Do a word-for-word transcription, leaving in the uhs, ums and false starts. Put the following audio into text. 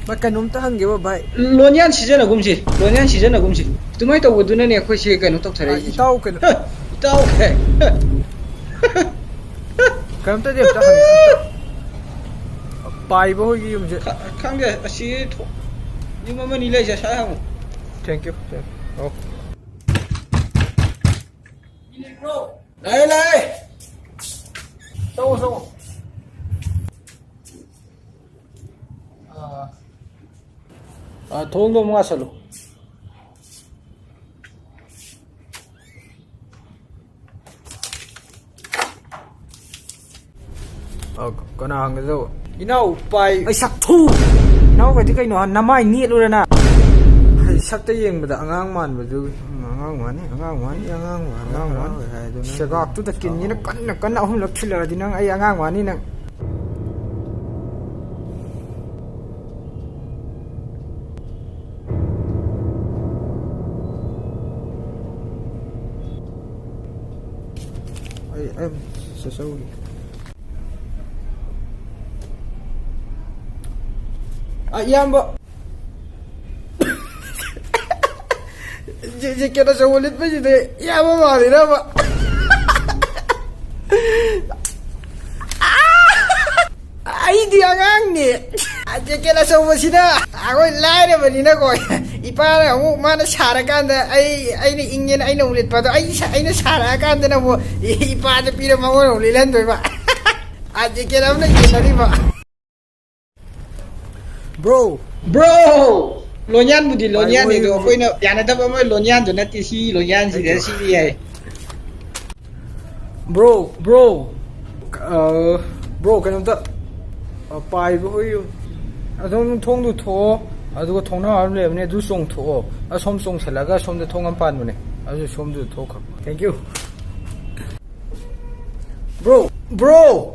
ꯚꯥꯏ, ꯀꯩꯅꯣꯝꯇ ꯍꯪꯒꯦꯕ, ꯚꯥꯏ꯫ ꯂꯣꯟꯌꯥꯟ ꯁꯤꯖꯤꯟꯅꯒꯨꯝꯁꯤ, ꯂꯣꯟꯌꯥꯟ ꯁꯤꯖꯤꯟꯅꯒꯨꯝꯁꯤ꯫ ꯑꯗꯨꯃꯥꯏꯅ ꯇꯧꯕꯗꯨꯅꯅꯦ ꯑꯩꯈꯣꯏꯁꯦ ꯀꯩꯅꯣ ꯇꯧꯊꯔꯛꯏꯁꯦ꯫ ꯏꯇꯥꯎ ꯀꯩꯅꯣ꯫ ꯏꯇꯥꯎ ꯀꯩ? ꯀꯩꯅꯣꯝꯇꯗꯤ ꯑꯝꯇ ꯍꯪꯒꯦ꯫ ꯄꯥꯏꯕ ꯍꯣꯏꯒꯤ ꯌꯨꯝꯁꯦ꯫ ꯈ-, ꯈꯪꯗꯦ, ꯑꯁꯤ ꯊꯣ-, ꯌꯨꯝ ꯑꯃꯅꯤ ꯂꯩꯁꯦ, ꯁ꯭ꯋꯥꯏ ꯍꯪꯉꯨ꯫ Thank you, thank you. ꯑꯣ꯫ ꯂꯥꯛꯑꯦ, ꯂꯥꯛꯑꯦ꯫ ꯆꯪꯉꯣ, ꯆꯪꯉꯣ꯫ ꯑꯥ, ꯑꯥ, ꯊꯣꯡꯗꯣ ꯑꯃꯨꯛ ꯉꯥꯁꯜꯂꯨ꯫ ꯑ, ꯀꯅꯥ ꯍꯪꯒꯗꯧꯕ? ꯏꯅꯥꯎ ꯄꯥꯏ꯫ ꯑꯩ ꯁꯛꯊꯨ! ꯏꯅꯥꯎꯒꯗꯤ ꯀꯩꯅꯣ, ꯅꯃꯥꯏ ꯅꯦꯠꯂꯨꯔꯅ? ꯑꯩ ꯁꯛꯇ ꯌꯦꯡꯕꯗ ꯑꯉꯥꯡ ꯃꯥꯟꯕꯗꯨꯒꯤ꯫ ꯎꯝ, ꯑꯉꯥꯡ ꯃꯥꯅꯤ, ꯑꯉꯥꯡ ꯃꯥꯅꯤ꯫ ꯑꯉꯥꯡ ꯃꯥꯅꯤ, ꯑꯉꯥꯡ ꯃꯥꯅꯤ꯫ ꯍꯔꯥꯎꯋꯦ ꯍꯥꯏꯗꯣ ꯅꯪ ꯁꯦꯒꯥꯛꯇꯨꯗ ꯀꯤꯟꯁꯤꯅ ꯁꯥꯎꯔꯣ꯫ ꯀꯟꯅ ꯀꯟꯅ ꯑꯍꯨꯝꯂꯛ ꯊꯤꯜꯂꯛꯑꯗꯤ ꯅꯪ ꯑꯩ ꯑꯉꯥꯡ ꯃꯥꯅꯤ ꯅꯪ꯫ ꯑꯩ, ꯑꯩ ꯆꯠꯆꯧꯒꯦ꯫ ꯑ, ꯏꯌꯥꯝꯕ꯫ ꯖꯦ-, ꯖꯦꯀꯦꯠ ꯑꯆꯧꯕ ꯂꯤꯠꯄꯁꯤꯗ ꯏꯌꯥꯝꯕ ꯃꯥꯜꯂꯤꯔꯕ? ꯑꯩꯗꯤ ꯑꯉꯥꯡꯅꯦ꯫ ꯖꯦꯀꯦꯠ ꯑꯆꯧꯕꯁꯤꯅ ꯑꯩꯈꯣꯏ ꯂꯥꯏꯔꯕꯅꯤꯅꯀꯣ, ꯏꯄꯥꯅ ꯑꯃꯨꯛ ꯃꯥꯅ ꯁꯥꯔꯀꯥꯟꯗ ꯑꯩ, ꯑꯩꯅ ꯏꯪꯉꯦꯅ ꯑꯩꯅ ꯑꯃꯨꯛ ꯂꯤꯠꯄ ꯑꯗꯣ, ꯑꯩ ꯁꯥ-, ꯑꯩꯅ ꯁꯥꯔꯛꯑꯀꯥꯟꯗꯅ ꯑꯃꯨꯛ ꯏꯄꯥꯗ ꯄꯤꯔ ꯃꯉꯣꯟꯗ ꯑꯃꯨꯛ ꯂꯤꯠꯍꯟꯗꯣꯏꯕ꯫ ꯖꯦꯀꯦꯠ ꯑꯃꯅ ꯌꯦꯟꯅꯔꯤꯕ꯫ Bro꯫ Bro! ꯂꯣꯟꯌꯥꯟꯕꯨꯗꯤ ꯂꯣꯟꯌꯥꯟꯅꯤ, ꯑꯗꯣ ꯑꯩꯈꯣꯏꯅ ꯌꯥꯅꯗꯕ ꯑꯃ ꯂꯣꯟꯌꯥꯟꯗꯨ ꯅꯠꯇꯦ, ꯁꯤ ꯂꯣꯟꯌꯥꯟꯁꯤꯗ ꯁꯤꯗꯤ ꯌꯥꯏ꯫ Bro, bro꯫ ꯑ, bro, ꯀꯩꯅꯣꯝꯇ, ꯑ, ꯄꯥꯏꯕ ꯍꯣꯏ꯫ ꯑꯗꯣꯝ ꯊꯣꯡꯗꯨ ꯊꯣꯛꯑꯣ, ꯑꯗꯨꯒ ꯊꯣꯡꯅꯥꯎ ꯑꯃ ꯂꯩꯕꯅꯦ, ꯑꯗꯨ ꯆꯣꯡꯊꯣꯛꯑꯣ꯫ ꯑꯁꯣꯝ ꯆꯣꯡꯁꯤꯜꯂꯒ ꯁꯣꯝꯗ ꯊꯣꯡ ꯑꯃ ꯄꯥꯟꯕꯅꯦ, ꯑꯗꯨ ꯁꯣꯝꯗꯨꯗ ꯊꯣꯛꯈ꯭ꯔꯣ꯫ Thank you꯫ Bro, bro!